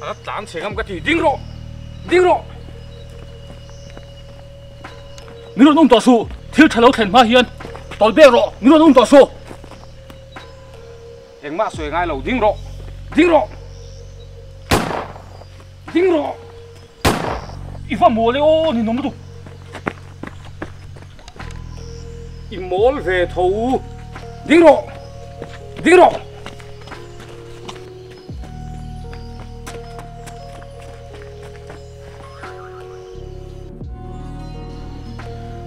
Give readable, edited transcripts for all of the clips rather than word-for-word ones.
A tlan chhe ngam ka ti, ding rawh! Ding rawh! Min rawn um tawh suh, thil tha lo thlen hma hian tawl bek rawh, min rawn um tawh suh! Engmah sawi ngai lo, ding rawh! Ding rawh! Ding rawh! I va mawl e aw, ninawm lutuk. I mawl ve tho, ding rawh! Ding rawh!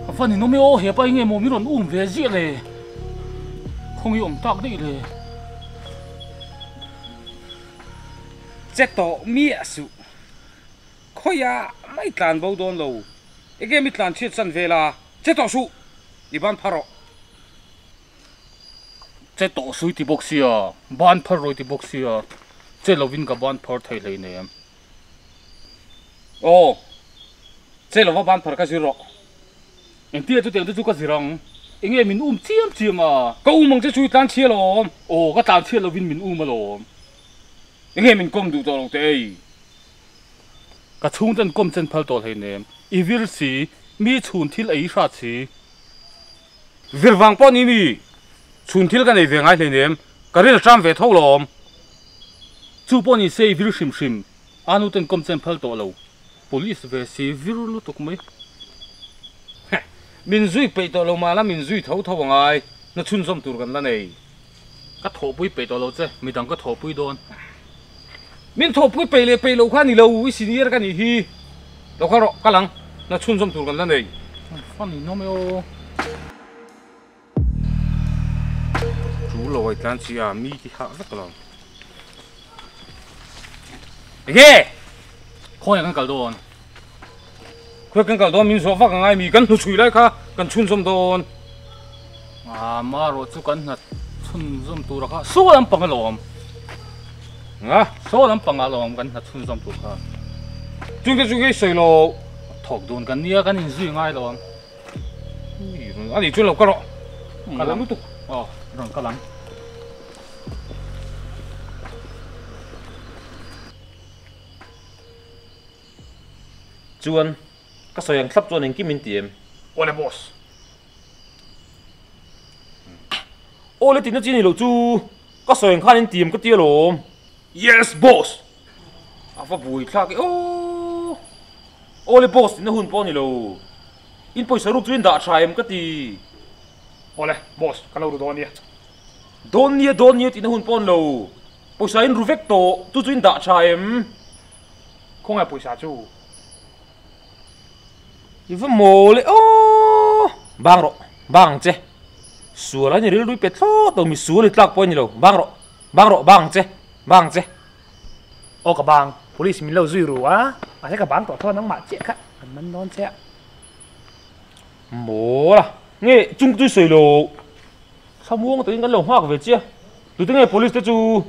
A va ninawm e aw, hepa hi nge maw min rawn um ve ziah le? Khawngi awm tak daih le? Che tawh miah suh. Khawiah mai tlan bo dawn lo. Enge mi tlan chhiat san vel a, che tawh suh! I ban phar rawh. Che tawh suh i ti bawk sia, ban phar rawh i ti bawk sia, che lovin ka ban phar thei hleinem. Aw, che lova ban phar ka zir rawh. Engtia chutiang te chu ka zir ang? Enge min um chiam chiam a? Ka um ang che chu i tlan chhia alawm. Aw, ka tlan chhia lovin min um alawm. Enge min kawm duh tawh lo teh ei? Ka chhungten kawm chen phal tawh hleinem. I vir si, mi chhun thil ei hrat si. Vir vang pawh ni mi, chhun thil ka nei ve ngai hleinem, ka ril ṭam ve tho lawm. Chu pawh ni se i vir hrim hrim, a nuten kawm chen phal tawh lo. Police ve si vir lutuk mai. Heh, min zui peih tawh lo mahla min zui tho tho angai, na chhunzawm tur kan la nei. Ka thawhpui peih tawh lo che, midang ka thawhpui dawn. Min thawhpui peih leh peih loh kha ni lo, i senior ka nih hi. Lo kal rawh, kal ang, na chhunzawm tur kan la nei. Fan in awm e aw. Chu lo ai tlan chi a, mi ti hah vek lo. Enge? Khawiah kan kal dawn? Khawiah kan kal dawn min zawh vak angai mi, kan hnuchhui lai kha kan chhunzawm dawn. A marawh chu kan hna chhunzawm tur a kha saw lampang alawm. Nga? Saw lampang alawm kan hna chhunzawm tur kha. Chungte chu kei sawi lo. Thawk dun kan nia kan inzui ngai lo ang. A nih chuan lo kal rawh. Kal ang lutuk. Aw, rawn kal ang. Chuan, ka sawi ang thlap chuan engkim in ti em? Awle boss. Awle tihna chi ni loh chu ka sawi ang khan in ti em ka ti alawm. Yes boss. A va buai thlak e aw. Awle boss tihna hun pawh a ni lo. In pawisa ruk chu in dah tha em ka ti. Awle boss, ka lo ru dawn nia. Dawn nia dawn nia tihna hun pawh a ni lo. Pawisa in ru vek tawh, chu chu in dah tha em? Khawngaih pawisa chu. I va mawl e aw! Bang rawh, bang ang che. Sual a ni rilru i pe thlawt lo, mi sual i tlak pawh a ni lo. Bang rawh, bang rawh, bang ang che, bang ang che. Aw ka bang, police min lo zui ru a, mahse ka bang tawh tho a nangmah chiah kha an man dawn che a. Mawl a, nge chung chu i sawi lo. Thlamuang takin kan lo nghak ve che a, tute nge police te chu?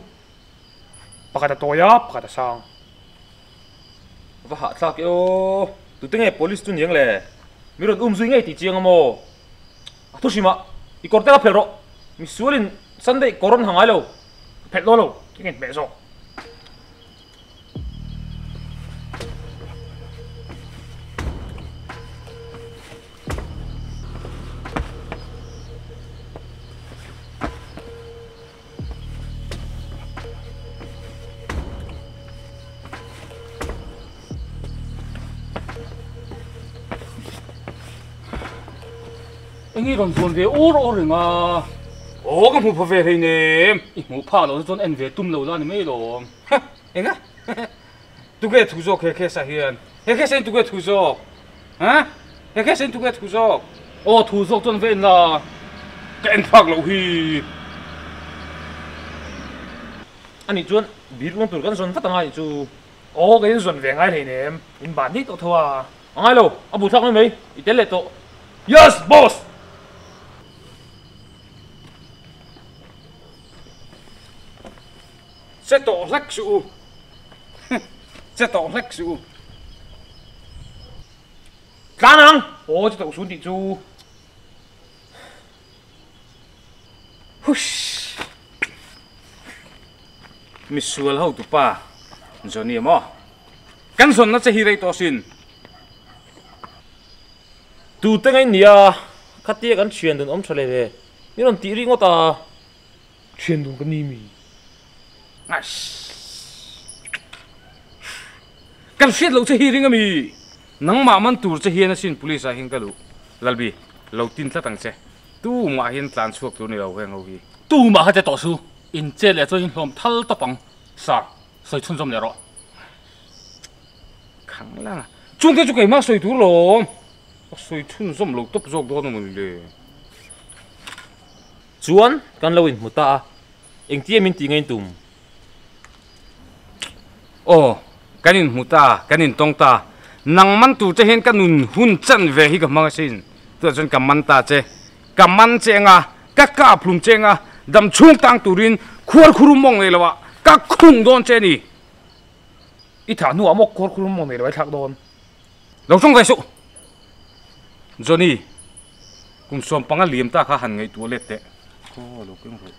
Pakhat a tawi a, pakhat a sang. Va hahthlak e aw, tute nge police chu niang le? Mi rawn um zui ngei tih chiang a maw? A thu hrim ah, i kawr te kha phelh rawh, mi sualin Sunday kawr an ha ngai lo. Ka phelh dawn lo, ka inhmeh zawk. Eng i rawn zuan ve ur ur reng a? Aw ka hmu pha ve hleinem. I hmuh phak loh te chuan en ve tum lo la ni mai lawm. Ha enga? Tuge thu zawk he case ah hian? He case ah hian tuge thu zawk? Ha? He case ah hian tuge thu zawk? Aw thu zawk chuan va en la. Ka en phak loh hi. Anih chuan bir rawn tur kan zawn vat angai chu. Aw ka in zawn ve ngai hleinem, in ban daih tawh tho a. A ngai lo, a bu thlak mai mai, i tel leh tawh. Yes boss! Che tawh hlek suh u. Che tawh hlek suh u. Tlan ang! Aw che tawh sun tih chu. Hush! Misual ho tupa. Johnny maw? Kan zawnna che hi rei tawh asin. Tute ngai nia, khatia kan thian dun awm tha leh ve, min rawn tih ringawt a. Thian dun ka ni mi. Kan hriat loh che hi ring ami? Nangmah man tur che hian asin police ah hian ka luh. Lalbi, lo tin tlat ang che. Tumah hian tlan chhuak tur ni lo heng ho hi. Tumah kha che tawh su, in chet leh chuan in hlawm thal tawp ang. Sir, sawi chhunzawm leh rawh. Khang lang a, chungte chu keimah sawi tur lawm. Ka sawi chhunzawm lo tawp zawk dawn a mawni le. Chuan kan lo inhmu ta a, engtia min tih ngain tum? Aw, kan inhmu ta, kan intawng ta. Nang man tur che hian ka nun hun chan ve hi ka hmang asin. Tunah chuan ka man ta che. Ka man che anga, ka kap hlum che anga, dam chhung tang turin khuar khurum mawng nei lo ah ka khung dawn che a ni. I thah hnuah maw khuar khurum mawng nei lo ai thlak dawn? Lo tawng ve suh. Johnny, kum 15 liam ta kha han ngaihtuah let teh. Aw, lo keng rawh.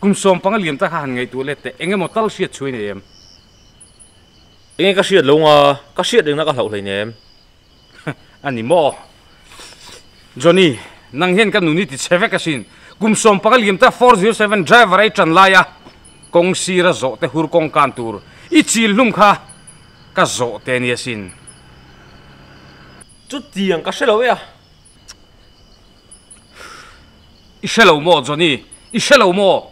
Kum 15 liam ta kha han ngaihtuah let teh. Eng emaw tal hriat chhuai nei em? Enge ka hriat lo nga, ka hriat rengna ka hlauh hleinem. A ni maw? Johnny, nang hian ka nun i ti chhe vek asin. Kum 15 liam ta 407 driver a i tan lai a, kawng sira zawh te hur kawng kan tur i chil hlum kha. Ka zawh te nia sin. Chutiang ka hre lo e a. I hre lo maw Johnny? I hre lo maw?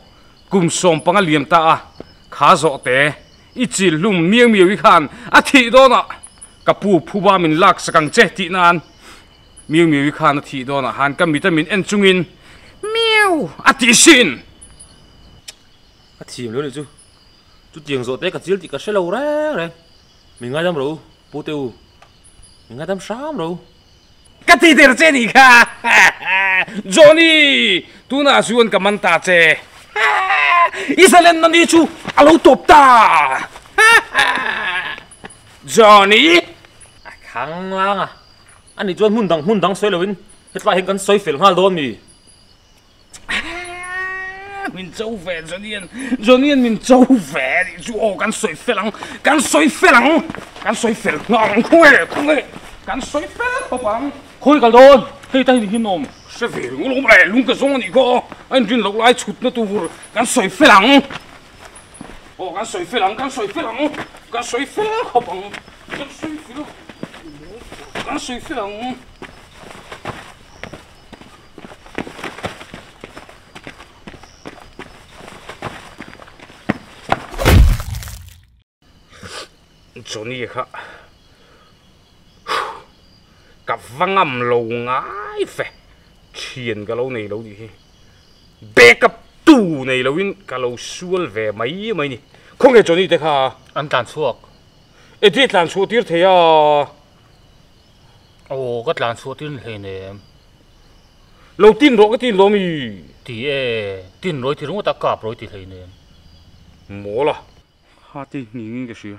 Kum 15 liam ta a, kha zawh te, i chil hlum miau miau i khan a thih dawnah ka pu phuba min lak sak ang che tih nan miau miau i khan a thih dawnah han ka mit a min en chungin miau a tih sin. Ka thiam lo nih chu. Chutiang zawh te ka chil tih ka hre lo reng reng. Min ngaidam ro u, Pu te u. Min ngaidam hram ro u. Ka ti der che nih kha. Johnny, tunah chuan ka man ta che. I zalenna ni chu a lo tawp ta. Johnny! A khang lang a. Ani chuan hmun dang hmun dang sawi loin hetlai hian kan sawi fel nghal dawn mi? Min cho ve Johnny-a'n Johnny-a'n min cho ve anih chu aw kan sawi fel ang kan sawi fel ang kan sawi fel nghal ang khawnge khawnge kan sawi fel khawp ang. Khawi kal dawn hei ta hi hi nawm. Hre ve ringawt lawm le lung ka zawng anih kha aw a inrin loh lai chhutna tur kan sawi fel ang aw kan sawi fel ang kan sawi fel ang kan sawi fel khawp ang kan sawi fel kan sawi fel ang. Johnny kha ka va ngam lo ngai fe thian ka lo nei lo tih hi backup tu nei lo in ka lo sual ve mai mai ni khawnge Johnny te kha an tlan chhuak e ti tlan chhuah tir thei a. Aw ka tlan chhuah tir hleinem. Lo tin rawh ka tin lo mi. Ti e, tin rawi ti ringawt a kap rawi ti hleinem. Mawl a. Ha ti nghing in ka hria.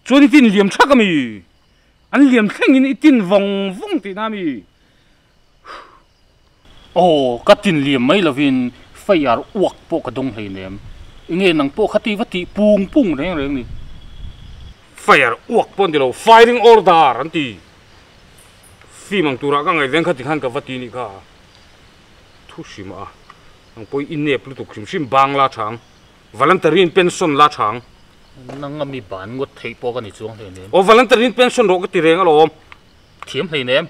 Chuan i tin liam thak a mi. An liam thleng in i tin vawng vawng tihna a mi. Aw ka tin liam mai lovin fire uak pawh ka dawng hleinem. Enge nang pawh kha ti va tih pung pung reng reng ni. Fire uak pawh an ti lo, firing order an ti. Film ang turah ka ngaih veng kha tikhan ka va ti nih kha. Thu hrim a, nang pawh i nep lutuk hrim hrim bang la chang, voluntary in pension la chang. Nang a mi ban ngawt theih pawh ka ni chuang hleinem. Aw voluntary in pension rawh ka ti reng alawm. Thiam hleinem.